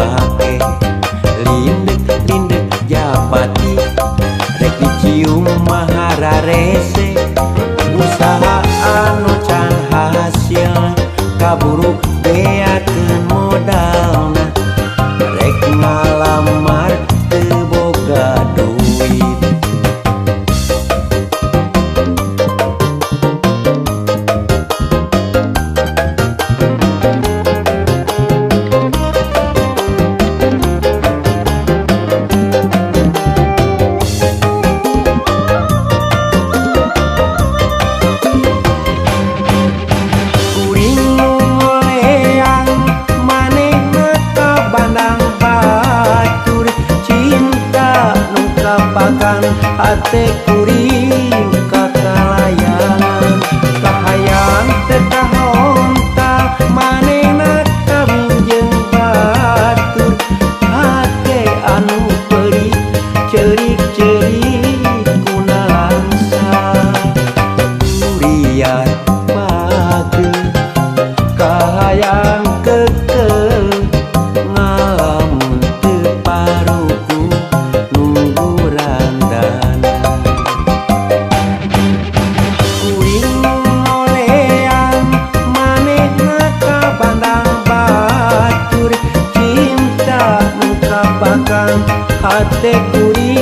dipake. Lindek lindek japati, rek dicium mah hararese. Usaha anu can hasil, kaburu beakeun modalna. Rek ngalamar teu boga duit. Kuring nu ngoleang, manehna ka bandang batur. Cinta nu kapakan hate kuring kakalayangan. Kahayang teu kahontal, manehna kawin jeung batur. Hate anu peurih ceurik-ceurik ku nalangsa. Duriat pageuh kahayang keukeuh, ngalamun teu paruku nunggu randana. Kuring nu ngoleang, manehna ka bandang batur. Cinta nu kapakan hate kuring.